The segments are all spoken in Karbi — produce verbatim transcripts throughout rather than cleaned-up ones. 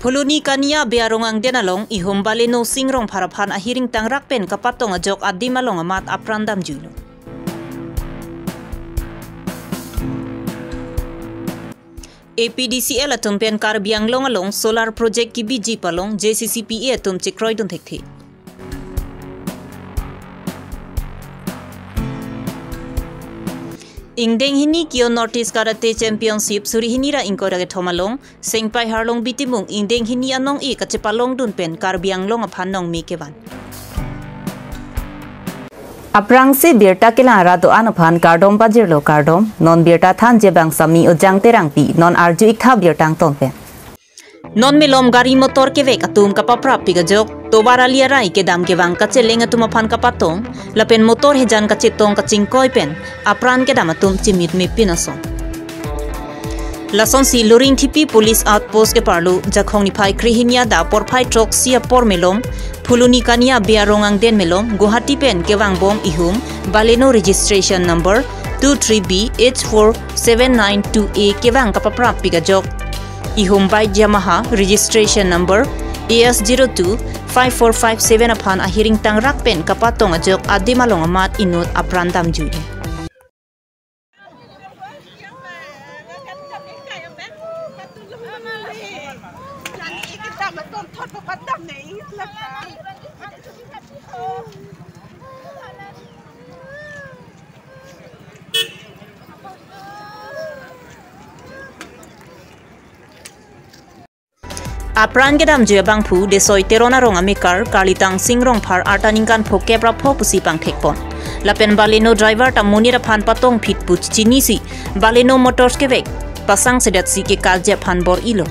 Phuloni Kania Bearong angden along ihum Baleno Sing Rongphar aphan ahiring tangrak pen kapatong ajok adim along amat apran damjuilo. A P D C L atum pen Karbi Anglong along solar project kibiji pu along J C C P A atum chekroidun thekthe. Ingdeng hini Kio North East Karate Championship suri hini ra ingkoi ra kethom along Sengpai Harlongbi Timung ingdeng hini anong-e kachepalongdun pen Karbi Anglong aphan nongme kevan. Aphrangsi birta kelang ra do-an aphan kardom pajirlo kardom, non birta thanji abang Sami Ojang Terangpi, non arju-ik tha birta angton pen. Non malom gari motor kevek atum kapaprap pik ajok, tovar ali arai kedam kevang kacheleng atum aphan kapatong, lapen motor hejan kachetong kachingkoi pen apran kedam atum chimit mepin ason. Lasonsi Loringthepi Police Outpost keparlo Jakhong niphai krehini adap porphai throksi apor malom, Phuloni Kania Bearong angden malom, Guwahati pen kevangbom ihum Baleno registration number two three B H four seven nine two A kevang kapaprap pik ajok ihum bike Yamaha registration number A S zero two five four five seven aphan ahiring tangrak pen kapatong ajok adim along amat inut apran damjui. Apran kedamjui abangphu Desoi Teron arong amekar Karlitang Sing Rongphar arta ningkan phokep ra pho pusi pangthekpon. Lapen Baleno driver ta monit aphan patong phit pu chinisi Baleno Motors kevek pasang sedatsi kekarje aphan bor-ilo.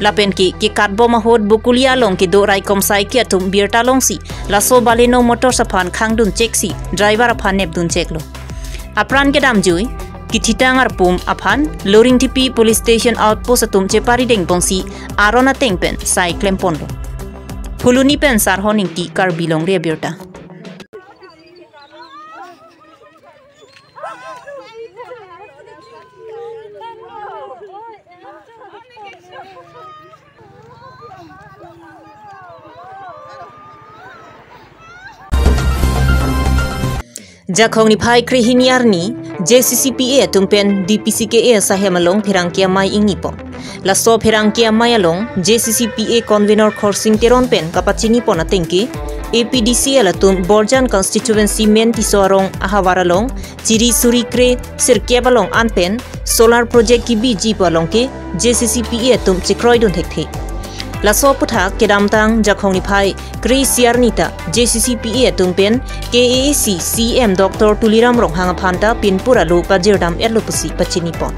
Lapen ke kekatbom ahut Bokolia along kedo raikom saiki atum birta longsi laso Baleno Motors aphan khangdun cheksi driver aphan nepdun cheklo. Apran kedamjui kithitang arpum aphan Loringthepi Police Station Outpost atum cheparidengponsi aron ateng pen sai klemponlo. Phuloni pen Sarhon Ingti, Karbi Longri Abirta. Jakhong niphai krehini arni J C C P A atum pen D P C K A asahem along pherangke amei ingnipon. Laso pherangke amei along J C C P A convenor Khorsing Teron pen kapachinipon atengke, A P D C L atum Borjan constituency Mentiso arong ahavar along chiri suri kre sirkep along an pen solar project kibiji pu along ke J C C P A atum chekroidun thekthe. Laso aputhak kedamtang Jakhong niphai kre-isi arni ta J C C P A atum pen K A A C C E M Doctor Tuliram Ronghang aphan ta pinpur alo pajirdam etlo pusi pachinipon.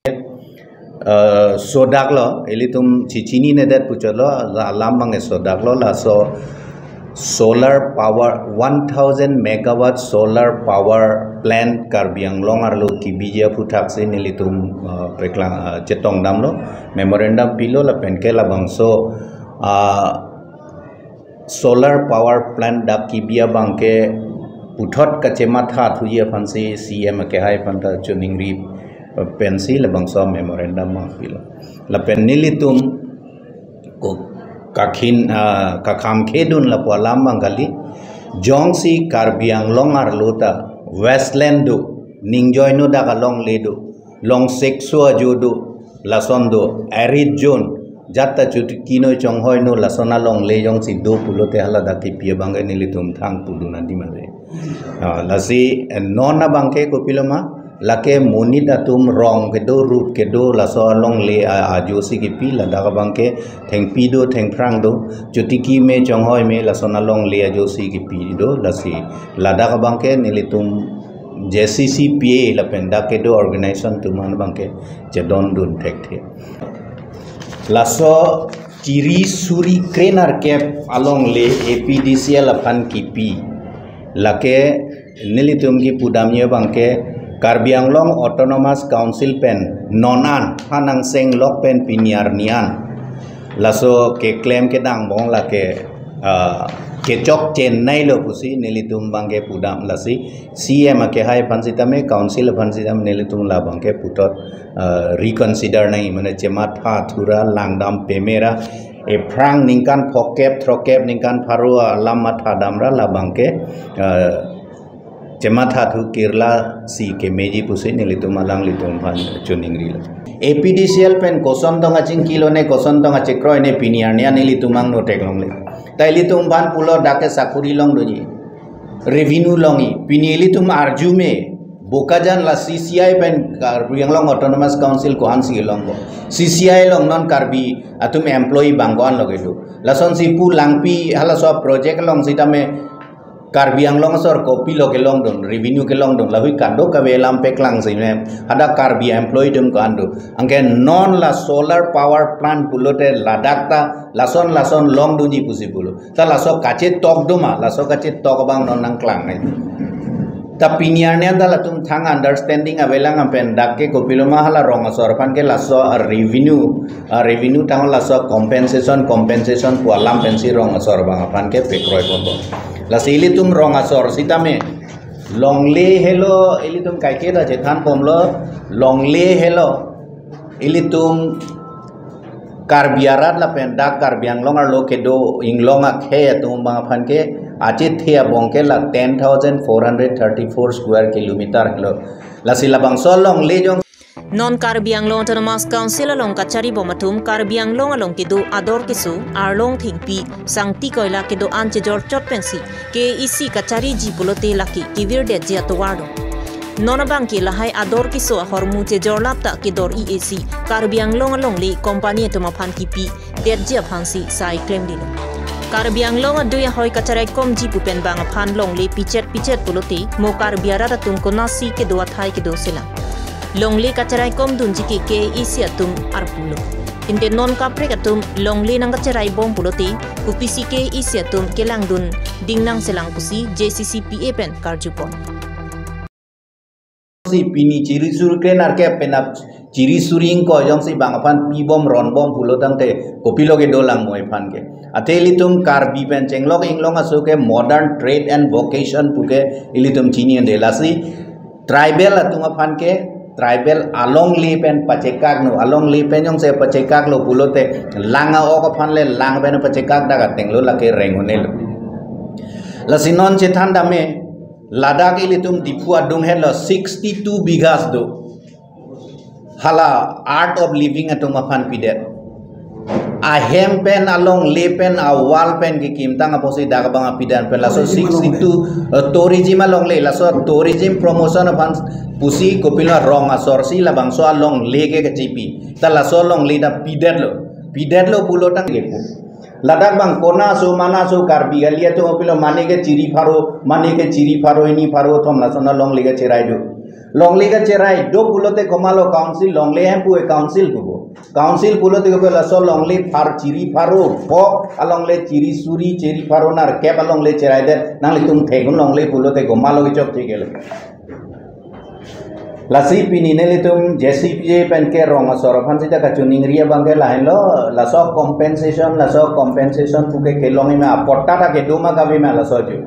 Eh, sodaklo, ilitum chichininedet puchotlo, la alam abang sodaklo, laso solar power, one thousand megawatt solar power plant Karbi Anglong arlo kibiji aphuthaksi nelitum, eh, peklang, eh, chetongdamlo, memorandum pilo lapen ke labangso, ah, solar power plant dak kibi abangke puthot kachematha thuji aphansi C E M akehai aphanta choningri pensi labangso memorandum abang pilo. Lapen nelitum ko kakhin, ah, kakham khedun lapu alam abang kali. Jongsi Karbi Anglong arlo ta westland do, ningjoino dak alongle do, long sekso ajo do, lason do, arid zone, jat ta chutikino chonghoino lason alongle jongsi do pulote hala dak kipi abangke nelitum thang pudun adi male. Ah, lasi, eh, non abangke kopiloma, lake monit atum rong kedo, rut kedo, laso alongle a-, ajosi kipi, ladak abangke thengpi do, thengphrang do, chutiki me, chonghoi me, lason alongle ajosi kipi do, lasi ladak abangke nelitum J C C P A lapen dak kedo organization atum an abangke chedondun thekthe. Laso chiri suri kre nerkep alongle A P D C L aphan kipi. Lake nelitum kipudamji abangke Karbi Anglong Autonomous Council pen non an, ha nangseng lok pen pini arni an. Laso keklem kedangbom lake, ah, kechok chennai lo pusi nelitum abangke pudam, lasi C M akehai aphan sitame, council aphan sitame nelitum labangke puthot, eh, reconsider nangji, mane chematha thura langdam pemera, ephrang ningkan phokep throkep ningkan pharo alam matha damra labangke, eh, chematha thu kirla si kemeji pusi nelitum alanglitum aphan choningrilo. A P D C L pen koson tong achingkilo ne, koson tong achekroi ne, pini arni an ilitum angno theklongle. Ta ilitum aphan pulo dak ke sakuri longdunji, revenue longji. Pini ilitum arju me, Bokajan la C C I pen Karbi Anglong Autonomous Council ko-ansi longpo. C C I along non Karbi atum employee bang ko-an lo kedo. Lasonsi pu langpi halaso project along sitame Karbi Anglong asor kopilo kelongdun, revenue kelongdun, lahui kadokave alam peklangsi me, hadak Karbi employee atum ko-an do. Anke non la solar power plant pulote ladak ta lason lason longdunji pusi pulo. Ta laso kachetok do ma, laso kachetok abang non nangklang nai. Ta pini arni an ta latum thang understanding avelang, apen dak ke kopilo ma hala rong asor aphan ke laso revenue, ah, revenue tang laso compensation, compensation pu alam pensi rong asor abang aphan ke pekroiponpo. Lasi ilitum rong asor sitame longle helo, ilitum kaike ta chethanbomlo, longle helo ilitum Karbi arat lapen dak Karbi Anglong arlo kedo inglong akhei atum abang aphan ke achethe abong ke la ten thousand four hundred thirty-four square kilometer helo. Lasi labangso longle jong Non Karbi Anglong Autonomous Council along kacharibom atum Karbi Anglong along kedo ador keso, arlong thengpi, sangti koila kedo-an chejorchot pensi K A A C kachariji pulote lake kevirdetji atovar do. Non abangke lahai ador keso ahormu chejorlap ta kedor-i isi Karbi Anglong alongle company atum aphan kipi detji aphansi sai klemdilo. Karbi Anglong adui ahoi kacharaikomji pu pen bang aphan longle pichet pichet pulote mo Karbi arat atum konatsi kedo athai kedo selam. Longle kacharaikomdunji ke K A A C atum arpulo. Ante non kaprek atum longle nangkacheraibom pulote kopisi K A A C atum kelangdun ding nangselang pusi J C C P A pen karjupon. Si pini chiri suri kre narke penap chiri suri ingkoi jongsi bang aphan pibom ronbom pulo tangte kopilo kedolang mo iphan ke. Athe ilitum Karbi pen chenglok inglong aso ke modern trade and vocation puke ilitum chini ande, lasi tribal atum aphan ke tribal alongle pen pachekakno, alongle pen jongsi pachekaklo pulote lang a-ok aphan le lang pen pachekak dak atenglo, lake reng un-elo. Lasi non chethan dam me, ladak ilitum Diphu adung henlo sixty-two bighas do. Hala Art of Living atum aphan pidet. Ahem pen, alongle pen, awal pen kekimtang apotsi dak abang apidan pen laso sixty-two, eh, tourism alongle, laso tourism promotion aphan pusi kopilo rong asor si labangso alongle ke kachipi. Ta laso longle ta pidetlo. Pidetlo pulo tangte kepu. Ladak bang kona so mana so Karbi kali atum kopilo mane ke chiri pharo, mane ke chiri pharo, hini pharo, thom lason alongle kecherai do. Longle kecherai do pulote komatlo council, longle hem pu e council pupo. Council pulote kopilo laso longle phar chiri pharo, phok alongle chiri suri chiri pharo nar kep alongle cherai det, nanglitum thek un longle pulote komatlo kechokche kelo. Lasi pini nelitum J C P A pen ke rong asor aphan sita kachoningri abang ke lahenlo, laso compensation, laso compensation puke kelong ime apotta ta kedo ma kave ma laso ju.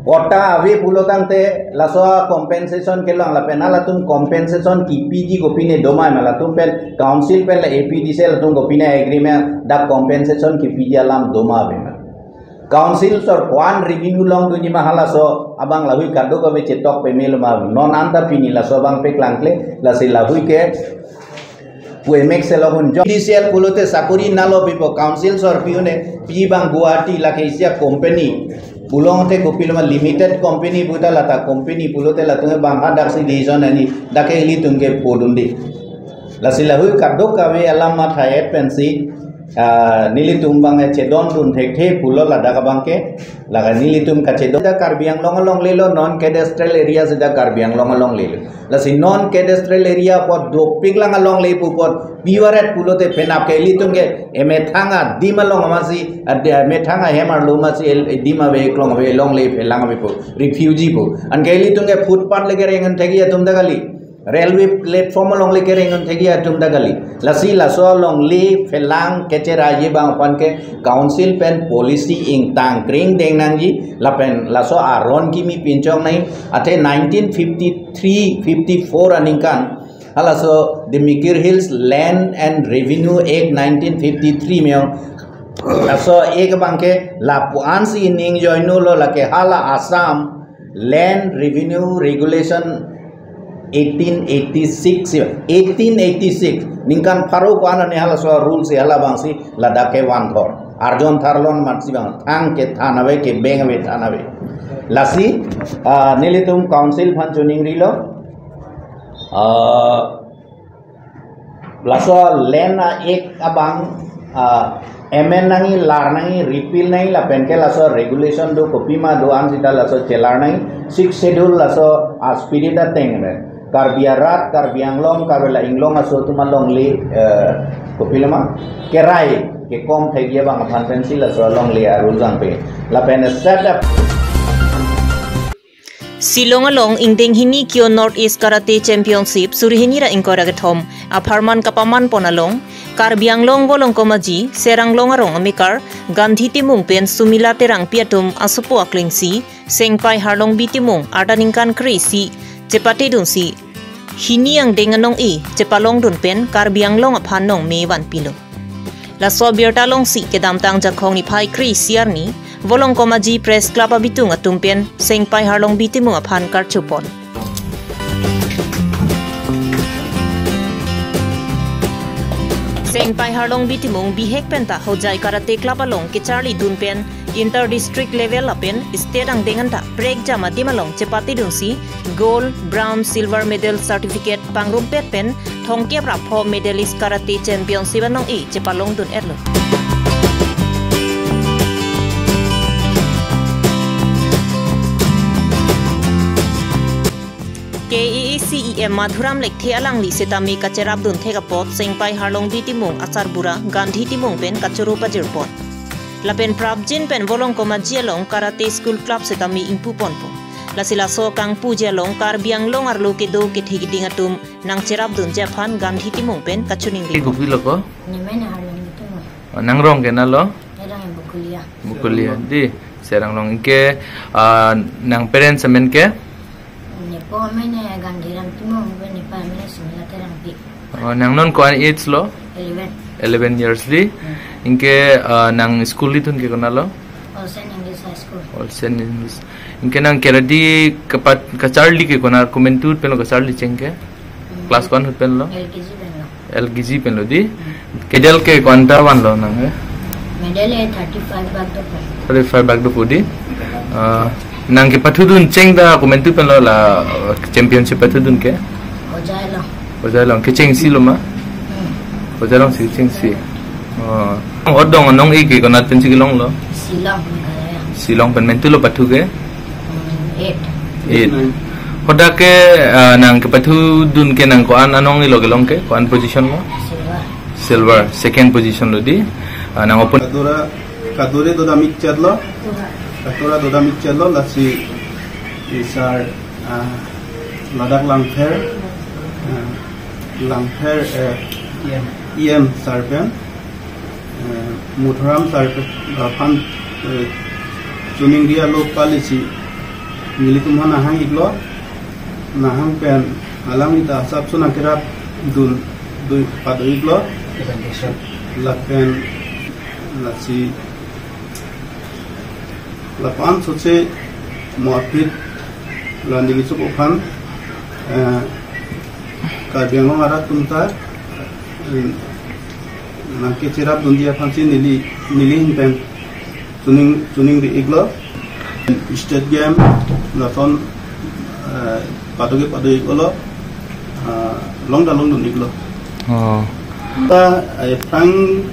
Potta ave pulo tangte laso compensation kelong lapen halatum compensation kipiji kopine do ma ime, latum pen council pen la A P D C L atum kopine agreement dak compensation kipiji alam do ma ave ma. Council asor ko-an revenue longdunji ma halaso abang lahui kadokave chetok pemelo ma, non anta pini laso abang peklangkle, lasi lahui ke pu emek selok un jong. P D C L pulote sakuri nalo pipo, council asor pi un-e, pi bang Guwahati lake isi a-company. Pulote kopilo ma limited company puta lata company pulote latum bang hadak si decision ani dak ke ilitum ke podun di. Lasi lahui kadokave alam matha-et pensi, ah, nelitum bang chedondun thekthe pulo ladak abang ke, lake nelitum kachedon. Sita Karbi Anglong alongle lo, non cadastral area sita Karbi Anglong alongle lo. Lasi non cadastral area apot dopik lang alongle pu apot pivaret pulote penap ke ilitum ke emethang adim along amatsi, ad-, emethang ahem arlo amatsi el-, edim ave, eklong ave, longle phelang ave pu, refugee pu. Anke ilitum ke footpath le kereng an thekji atum ta kali. Railway platform alongle kereng-un thekji atum ta kali. Lasi laso alongle phelang kecheraiji abang aphan ke council pen policy ingtang kring deng nangji lapen laso aron kimi pinchong nangji. Athe nineteen fifty-three fifty-four aningkan halaso the Mikir Hills Land and Revenue Act nineteen fifty-three meyong, laso act abang ke lapu-an si ning joinu lo, lake hala Assam Land Revenue Regulation eighteen eighty-six, eighteen eighty-six ningkan pharo ko-an ani halaso rule si hala abang si ladak ke vanthor arjon tharlon mat si abang thang kethan ave, kebeng ave, than ave. Lasi, ah, nelitum council aphan choningrilo, ah, laso land a-act abang, ah, amend nangji, lar nangji, repeal nangji, lapen ke laso regulation do kopima do-an sita laso chelar nangji. Sixth Schedule laso a-spirit ateng re. Karbi arat, Karbi Anglong, Karbi la inglong aso atum alongle, eh, kopiloma, kerai kekom thekji abang aphan pensi laso alongle a-rule jangpe. Lapen set up. Shillong along ingdeng hini Kyo North East Karate Championship suri hini ra ingkoi ra kethom apharman kapaman pon along, Karbi Anglong Volongkom Aji, Serang Long arong amekar Gandhi Timung pen Sumila Terangpi atum asopo aklengsi Sengpai Harlongbi Timung arta ningkan kre-isi chepatedunsi hini angdeng anong-e chepalongdun pen Karbi Anglong aphan nongme vanpilo. Laso abirta alongsi kedamtang Jakhong niphai kre-isi arni Volongkom Aji Press Club abitung atum pen Sengpai Harlongbi Timung aphan karchupon. Sengpai Harlongbi Timung bihek penta Hojai Karate Club along kecharlidun pen inter district level lapen state angdeng anta prekjam adim along chepatedunsi gold, bronze, silver medal certificate pangrumpet pen thomkep ra pho medalist Karate Championship anong-e chepalongdun-etlo. K A A C E M Madhuram Lekthe alangli setame kacherapdun thek apot Sengpai Harlongbi Timung acharbura Gandhi Timung pen kachoro pajirpon. Lapen prapjin pen Volongkom Aji along Karate School Club setame ingpuponpo. Lasi laso kangpuji along Karbi Anglong arlo kedo kethe keding atum nangcherapdunji aphan Gandhi Timung pen kachoningri. Kopilo ko? Nemen Harlongbi Timung. Oh, nang rong ke nalo? Erang Bokulia. Bokulia. Di, Serang Long. Ingke, ah, nang parents amen ke? Nepo amen Gandhiram Timung, nepa amen Sumila Terangpi. Oh, nang non ko-an age lo? Eleven. Eleven years di. Hmm. Ingke, ah, nang school lidun ke konat lo? Olsen English High School. Olsen English. Ingke nang karate kepat kacharli ke konat, komantu pen lo kacharli cheng ke? Hmm. Class ko-an ahut pen lo? L K G pen lo. L K G pen lo di. Hmm. Medal ke ko-anta vanlo nang, eh? Medal eh thirty-five bak dopo. Thirty-five bak dopo di. Ah, nang kepathudun cheng ta komantu pen lo la, eh, championship pathudun ke? Hojai along. Hojai along kechengsi lo ma? Hmm. Hojai alongsi kechengsi. Oh. Odong anong-e ke konat pensi kelonglo? Shillong, Meghalaya. Shillong pen, mentu lo pathu ke? Hmm, eight. Eight. Hadak ke, ah, nang kepathudun ke nang ko-an anong-e lo kelong ke? Ko-an position lo? Silver. Silver, second position lo di. Ah, nang open. Kadura, kadure dodam ikchet lo. Kadura dodam ikchet lo, lasi isar, ah, ladak Langpher, ah, Langpher, eh, E M sir pen, eh, Madhuram sir pen, aphan, eh, choningri alo pali si nelitum aphan nahang iklo, nahang pen alangli ta asapso nangkerapdun, dun pado iklo. Lapen lasi lapu-an sose mo aphi la neli sopo aphan, eh, Karbi Anglong arat atum ta, eh, nangkecherapdunji aphansi neli, neli ahin pen choning, choningri iklo. State game lason, eh, pado ke pado iklo. Ah, long ta longdun iklo. Oh. Ta, eh, aphrang,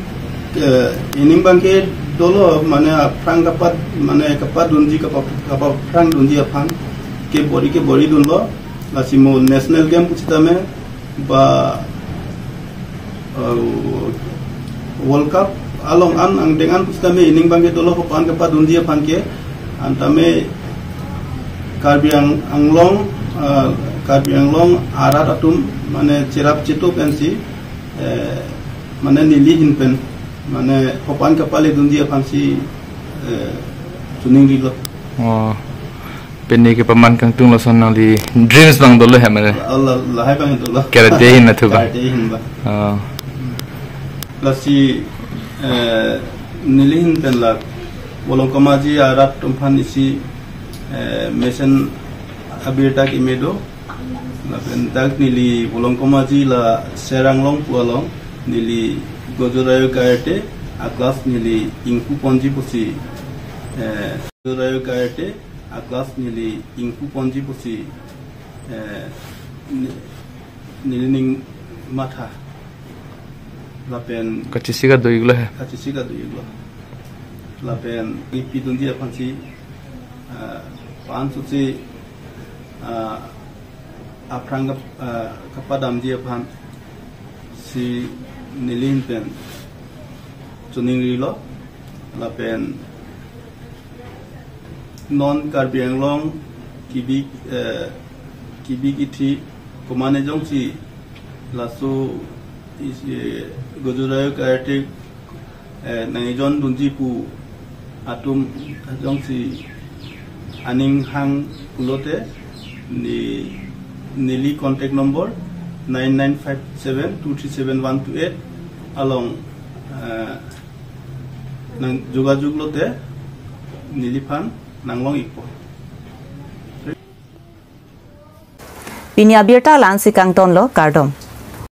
eh, ining abang ke dolo, mane aphrang kapat, mane kapadunji, kapa, kapaphrangdunji aphan ke bor-i ke bor-idunlo, lasi mo national game pusitame ba, eh, World Cup along an angdeng an pusitame ining abang ke dolo, kopan kapadunji aphan ke, antame Karbi Ang-, Anglong, eh, Karbi Anglong arat atum mane cherap cheto pensi, eh, mane neli ahin pen mane hopan kapale dunji aphansi, eh, chuning rilo. Oh. Pini kepaman kangtung lason nangli dreams abang dolo he mane. Allah lahai abang dolo. Karate ahin athu ba. Karate ahin ba. Oh. Lasi, eh, neli ahin pen la Volongkom Aji arat atum aphan isi, eh, mesen abirta keme do. Lapen dak neli Volongkom Aji la Ser Anglong pu along neli Goju Rayo Karate a class neli ingpu ponji pusi, eh, Goju Rayo Karate a class neli ingpu ponji pusi, eh, ne-, neli ning matha. Lapen kachesik ado-iklo he. Kachesik ado-iklo. Lapen ipi dunji aphansi, ah, pansotsi, ah, aphrang kap-, ah, kapadamji aphansi neli ahin pen chuning rilo. Lapen non Karbi Anglong kibi, eh, kibi kithi komane jongsi laso is, eh, Goju Rayo Karate, eh, nang-ejon dunji pu atum jongsi aning hang pulote ni, neli contact number nine nine five seven two three seven one two eight along, eh, nang jogajog lote neliphan nanglong-ikpo. Pini abirta la-ansi kangtonlo, kardom.